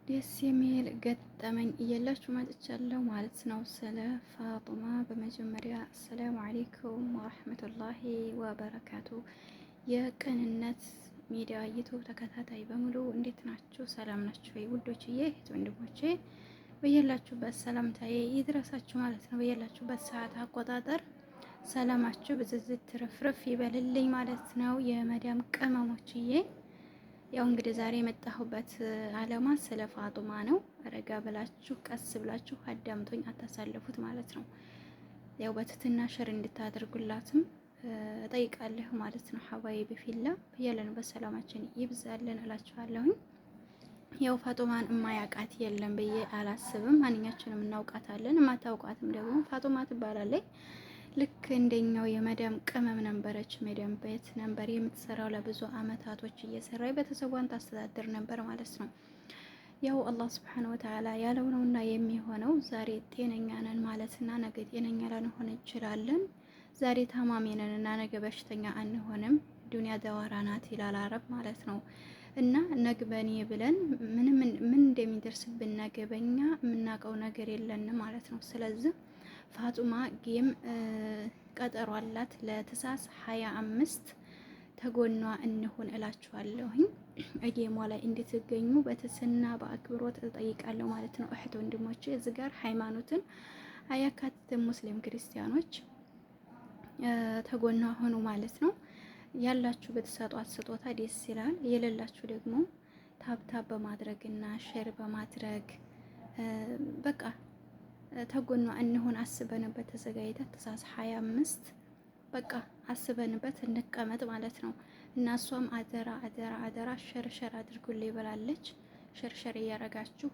ደስ የሚል ገጠመኝ እየላችሁ መጥቻለሁ ማለት ነው። ስለ ፋጡማ በመጀመሪያ السلام عليكم ورحمة الله وبركاته። የቅንነት ሚዲያ ዩቱብ ተከታታይ በሙሉ እንዴት ናችሁ? ሰላም ናችሁ ወይ ውዶችዬ፣ እህት ወንድሞቼ በያላችሁበት ሰላምታዬ ይድረሳችሁ ማለት ነው። በያላችሁበት ሰዓት አቆጣጠር ሰላማችሁ ብዝዝት ትርፍርፍ ይበልልኝ ማለት ነው። የመዳም ቅመሞችዬ ያው እንግዲህ ዛሬ የመጣሁበት አላማ ስለ ፋጡማ ነው። ረጋ ብላችሁ ቀስ ብላችሁ አዳምጦኝ አታሳልፉት ማለት ነው። ያው በትህትና share እንድታደርጉላትም እጠይቃለሁ ማለት ነው። حبايبي في الله በያለንበት ሰላማችን ይብዛልን እላችኋለሁኝ። ያው ፋጡማን እማያውቃት የለም ብዬ አላስብም። ማንኛችንም እናውቃታለን። የማታውቃትም ደግሞ ፋጡማ ትባላለች። ልክ እንደኛው የመዳም ቅመም ነበረች። መዳም ቤት ነበር የምትሰራው ለብዙ አመታቶች እየሰራ ቤተሰቧን ታስተዳድር ነበር ማለት ነው። ያው አላህ سبحانه وتعالى ያለው ነውና የሚሆነው። ዛሬ ጤነኛ ነን ማለትና ነገ ጤነኛ ላንሆን እንችላለን። ዛሬ ታማሚ ነን እና ነገ በሽተኛ አንሆንም። ዱንያ دوارة ናት ይላል አረብ ማለት ነው። እና ነግበኔ ብለን ምንም ምን እንደሚደርስብን ነገ በኛ የምናውቀው ነገር የለንም ማለት ነው። ስለዚህ ፋጡማ game ቀጠሮ አላት ለታህሳስ 25 ተጎኗ እንሁን እላችኋለሁኝ። game ዋ ላይ እንድትገኙ በትህትና በአክብሮት እጠይቃለሁ ማለት ነው። እህት ወንድሞቼ፣ እዚህ ጋር ሃይማኖትን አያካትትም። ሙስሊም ክርስቲያኖች ተጎኗ ሆኑ ማለት ነው። ያላችሁ በተሰጧት ስጦታ ደስ ይላል። የሌላችሁ ደግሞ tap tap በማድረግ እና share በማድረግ በቃ ተጎኗ እንሆን። አስበንበት ተዘጋጅተን ታህሳስ 25 በቃ አስበንበት እንቀመጥ ማለት ነው። እና እሷም አደራ አደራ አደራ share share አድርጉልኝ ብላለች። share share እያረጋችሁ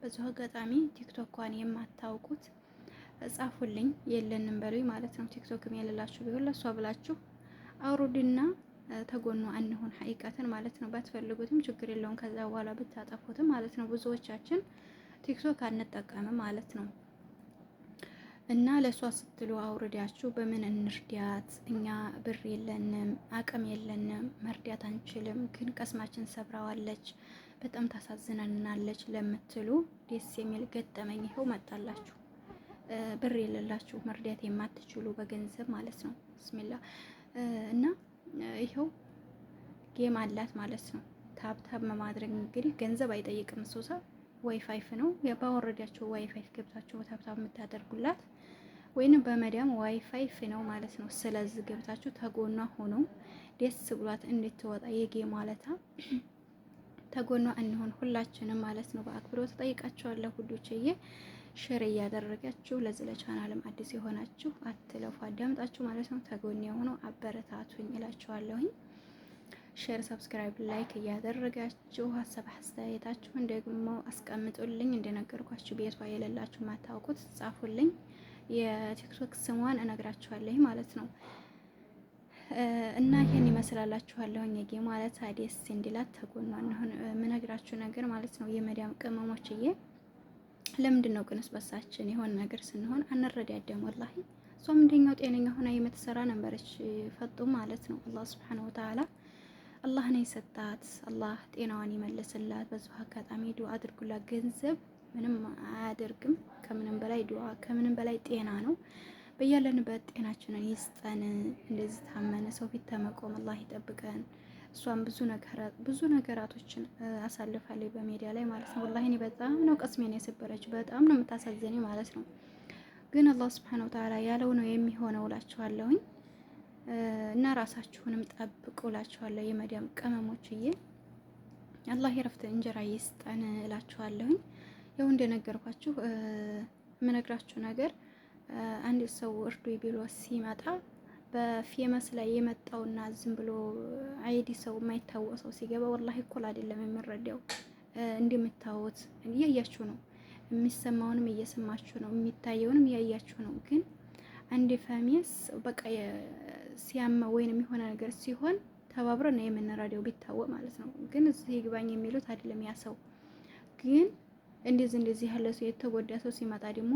በዚሁ አጋጣሚ ቲክቶኳን የማታውቁት ጻፉልኝ፣ የለንም በሉኝ ማለት ነው። ቲክቶክም የሌላችሁ ቢሆን ለእሷ ብላችሁ አውሩድና ተጎኗ እንሆን ሀቂቀትን ማለት ነው። ባትፈልጉትም ችግር የለውም ከዛ በኋላ ብታጠፉትም ማለት ነው። ብዙዎቻችን ቲክቶክ አንጠቀምም ማለት ነው። እና ለእሷ ስትሉ አውርዳችሁ በምን እንርዳት? እኛ ብር የለንም፣ አቅም የለንም፣ መርዳት አንችልም፣ ግን ቀስማችን ሰብረዋለች፣ በጣም ታሳዝነናለች ለምትሉ ደስ የሚል ገጠመኝ ይኸው መጣላችሁ። ብር የሌላችሁ መርዳት የማትችሉ በገንዘብ ማለት ነው። بسم الله እና ይኸው game አላት ማለት ነው። tap tap ማድረግ እንግዲህ ገንዘብ አይጠይቅም። ሶሳ ዋይፋይ ነው ባወረዳችሁ ዋይፋይ ገብታችሁ tap tap የምታደርጉላት ወይንም በመዳም ዋይፋይ ነው ማለት ነው። ስለዚህ ገብታችሁ ተጎኗ ሆኖ ደስ ብሏት እንድትወጣ የ game ማለታ ተጎኗ እንሆን ሁላችንም ማለት ነው። በአክብሮት ጠይቃችኋለሁ ውዶችዬ። share እያደረጋችሁ ለዚህ ለቻናልም አዲስ የሆናችሁ አትለፉ፣ አዳምጣችሁ ማለት ነው። ተጎን የሆነው አበረታቱኝ እላችኋለሁኝ። share፣ subscribe፣ like እያደረጋችሁ ሀሳብ አስተያየታችሁን ደግሞ አስቀምጡልኝ። እንደነገርኳችሁ ቤቷ የሌላችሁ ማታውቁት ጻፉልኝ። የቲክቶክ ስሟን እነግራችኋለሁ ማለት ነው። እና ይህን ይመስላላችኋለሁኝ። የ ማለት ደስ እንዲላት ተጎኗ እንሆን የምነግራችሁ ነገር ማለት ነው። የመዳም ቅመሞችዬ ለምንድን ነው ቅንስ በሳችን የሆነ ነገር ስንሆን አንረዳደም? ወላሂ እሷም እንደኛው ጤነኛ ሆና የምትሰራ ነበረች ፈጡ ማለት ነው። አላህ ስብሐነሁ ወተዓላ አላህ ነው የሰጣት። አላህ ጤናዋን ይመልስላት። በዚሁ አጋጣሚ ዱአ አድርጉላት። ገንዘብ ምንም አያደርግም። ከምንም በላይ ዱአ፣ ከምንም በላይ ጤና ነው። በያለንበት ጤናችንን ይስጠን። እንደዚህ ታመነ ሰው ፊት ተመቆም አላህ ይጠብቀን። እሷም ብዙ ነገራቶችን አሳልፋለች በሜዲያ ላይ ማለት ነው። ወላሂ እኔ በጣም ነው ቀስሜን የሰበረችው፣ በጣም ነው የምታሳዝነኝ ማለት ነው። ግን አላህ ስብሐነሁ ወተዓላ ያለው ነው የሚሆነው እላችኋለሁኝ። እና ራሳችሁንም ጠብቁ እላችኋለሁ የመዲያም ቅመሞችዬ። አላህ የረፍት እንጀራ ይስጠን እላችኋለሁኝ። ያው እንደነገርኳችሁ የምነግራችሁ ነገር አንድ ሰው እርዱ ቢሎ ሲመጣ በ famous ላይ የመጣውና ዝም ብሎ አይዲ ሰው የማይታወቅ ሰው ሲገባ ወላሂ እኩል አይደለም የሚረዳው። እንደምታዩት እያያችሁ ነው፣ የሚሰማውንም እየሰማችሁ ነው፣ የሚታየውንም እያያችሁ ነው። ግን አንድ famous በቃ ሲያመ ወይንም የሆነ ነገር ሲሆን ተባብረን ነው የምንረዳው ቢታወቅ ማለት ነው። ግን እዚህ ይግባኝ የሚሉት አይደለም ያ ሰው ግን እንደዚህ እንደዚህ ያለ ሰው የተጎዳ ሰው ሲመጣ ደግሞ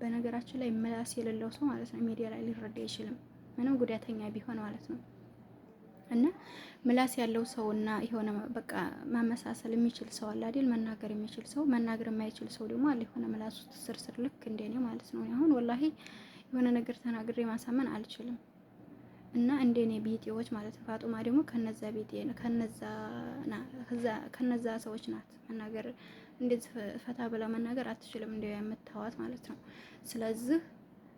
በነገራችን ላይ ምላስ የሌለው ሰው ማለት ነው ሚዲያ ላይ ሊረዳ አይችልም። ምንም ጉዳተኛ ቢሆን ማለት ነው። እና ምላስ ያለው ሰውና የሆነ በቃ ማመሳሰል የሚችል ሰው አለ አይደል? መናገር የሚችል ሰው፣ መናገር የማይችል ሰው ደግሞ አለ። የሆነ ምላስ ውስጥ ስርስር ልክ እንደኔ ማለት ነው። አሁን ወላሂ የሆነ ነገር ተናግሬ ማሳመን አልችልም። እና እንደኔ ቢጤዎች ማለት ነው። ፋጡማ ደግሞ ከነዛ ቢጤ ከነዛ ሰዎች ናት። መናገር እንደዚህ ፈታ ብላ መናገር አትችልም፣ እንደ የምታዋት ማለት ነው። ስለዚህ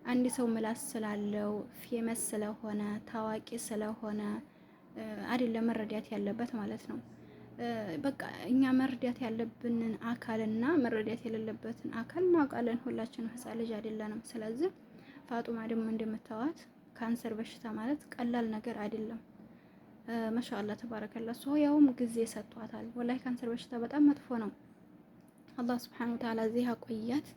አንድ ሰው ምላስ ስላለው famous ስለሆነ ታዋቂ ስለሆነ አይደለም መረዳት ያለበት ማለት ነው። በቃ እኛ መረዳት ያለብንን አካልና መረዳት የሌለበትን አካል እናውቃለን። ሁላችንም ህፃን ልጅ አይደለንም። ስለዚህ ፋጡማ ደግሞ እንደምታዋት ካንሰር በሽታ ማለት ቀላል ነገር አይደለም። ማሻአላ ተባረከላ። ሰው ያውም ጊዜ ሰጥቷታል። ወላሂ ካንሰር በሽታ በጣም መጥፎ ነው። አላህ ስብሐነሁ ወተዓላ እዚህ አቆያት።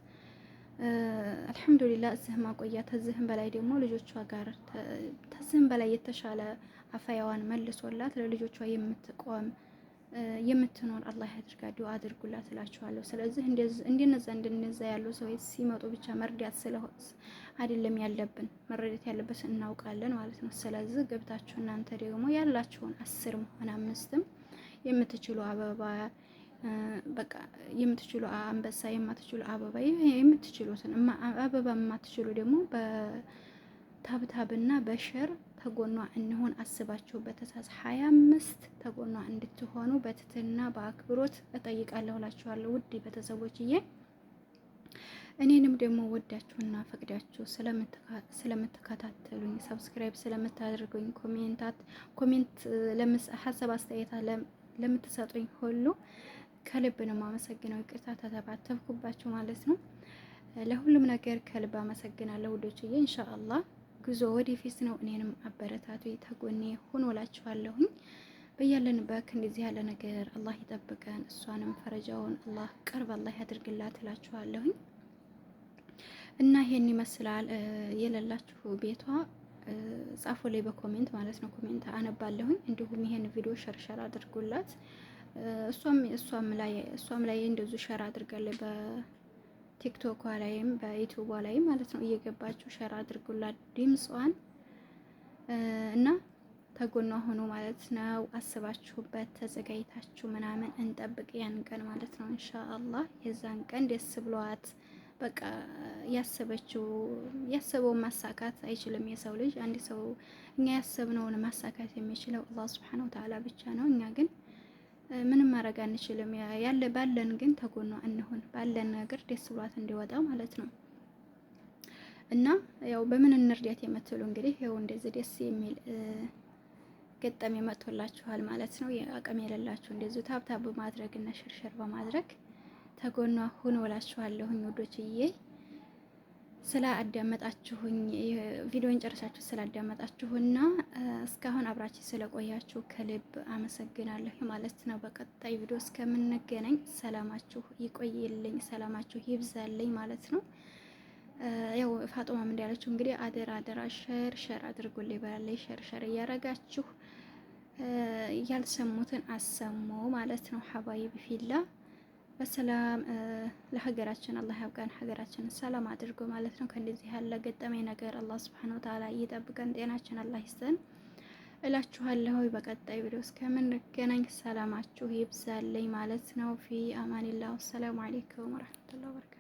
አልሐምዱሊላህ እዚህም አቆያት። ከዚህም በላይ ደግሞ ልጆቿ ጋር ከዚህም በላይ የተሻለ አፋያዋን መልሶላት ለልጆቿ የምትቆም የምትኖር አላህ ያድርጋ። ዱአ አድርጉላት እላችኋለሁ። ስለዚህ እንደነዛ እንደነዛ ያሉ ሰዎች ሲመጡ ብቻ መርዳት ስለሆነ አይደለም ያለብን፣ መረዳት ያለበት እናውቃለን ማለት ነው። ስለዚህ ገብታችሁ እናንተ ደግሞ ያላችሁን 10ም ሆነ 5ም የምትችሉ አበባ በቃ የምትችሉ አንበሳ፣ የማትችሉ አበባ፣ የምትችሉትን አበባ የማትችሉ ደግሞ በ tap tap ና በ share ተጎኗ እንሆን። አስባችሁ በታህሳስ 25 ተጎኗ እንድትሆኑ በትህትና በአክብሮት እጠይቃለሁ እላችኋለሁ። ውድ ቤተሰቦችዬ እኔንም ደግሞ ወዳችሁና ፈቅዳችሁ ስለምትከታተሉኝ subscribe ስለምታደርጉኝ comment ሀሳብ አስተያየት ለምትሰጡኝ ሁሉ ከልብ ነው የማመሰግነው። ይቅርታ ተተባተብኩባችሁ ማለት ነው። ለሁሉም ነገር ከልብ አመሰግናለሁ ውዶችዬ። ኢንሻአላህ ጉዞ ወደፊት ነው። እኔንም አበረታቱ፣ ተጎኔ ሁኑ እላችኋለሁኝ። በያለንበት እንደዚህ ያለ ነገር አላህ ይጠብቀን፣ እሷንም ፈረጃውን አላህ ቅርብ አላህ ያድርግላት እላችኋለሁኝ። እና ይሄን ይመስላል። የሌላችሁ ቤቷ ጻፉ ላይ በ comment ማለት ነው። comment አነባለሁኝ። እንዲሁም ይሄን ቪዲዮ share share አድርጉላት። እሷም ላይ እንደዚሁ share አድርጋለች በቲክቶኳ ላይም በዩቲዩቧ ላይ ማለት ነው። እየገባችሁ share አድርጉላት ድምጿን እና ተጎኗ ሆኖ ማለት ነው። አስባችሁበት ተዘጋጅታችሁ ምናምን እንጠብቅ ያን ቀን ማለት ነው። ኢንሻአላህ የዛን ቀን ደስ ብሏት በቃ ያሰበችው ያሰበውን ማሳካት አይችልም የሰው ልጅ። አንድ ሰው እኛ ያሰብነውን ማሳካት የሚችለው አላህ ሱብሓነሁ ወተዓላ ብቻ ነው። እኛ ግን ምንም ማድረግ አንችልም። ያለ ባለን ግን ተጎኗ እንሆን፣ ባለን ነገር ደስ ብሏት እንዲወጣ ማለት ነው። እና ያው በምን እንርዳት የምትሉ እንግዲህ ያው እንደዚህ ደስ የሚል ገጠመኝ መጥቶላችኋል ማለት ነው። አቅም የሌላችሁ እንደዚሁ tap tap በማድረግ እና share share በማድረግ ተጎኗ ሁኑ እላችኋለሁኝ ውዶችዬ። ስለ አዳመጣችሁኝ ቪዲዮን ጨርሳችሁ ስላዳመጣችሁና እስካሁን አብራችሁ ስለቆያችሁ ከልብ አመሰግናለሁ ማለት ነው። በቀጣይ ቪዲዮ እስከምንገናኝ ሰላማችሁ ይቆይልኝ፣ ሰላማችሁ ይብዛልኝ ማለት ነው። ያው ፋጡማም እንዳለችው እንግዲህ አደራ አደራ share share አድርጉልኝ ብላለች። share share እያረጋችሁ ያልሰሙትን አሰሙ ማለት ነው። حبايبي في الله በሰላም ለሀገራችን አላህ ያብቃን። ሀገራችንን ሰላም አድርጎ ማለት ነው። ከእንደዚህ ያለ ገጠመኝ ነገር አላህ ሱብሓነሁ ወተዓላ ይጠብቀን፣ ጤናችን አላህ ይስጠን እላችኋለሁ። በቀጣይ ቪዲዮ እስከምንገናኝ ሰላማችሁ ይብዛልኝ ማለት ነው። ፊ አማኒላህ። ወሰላሙ አለይኩም ወረህመቱላሂ ወበረካቱ።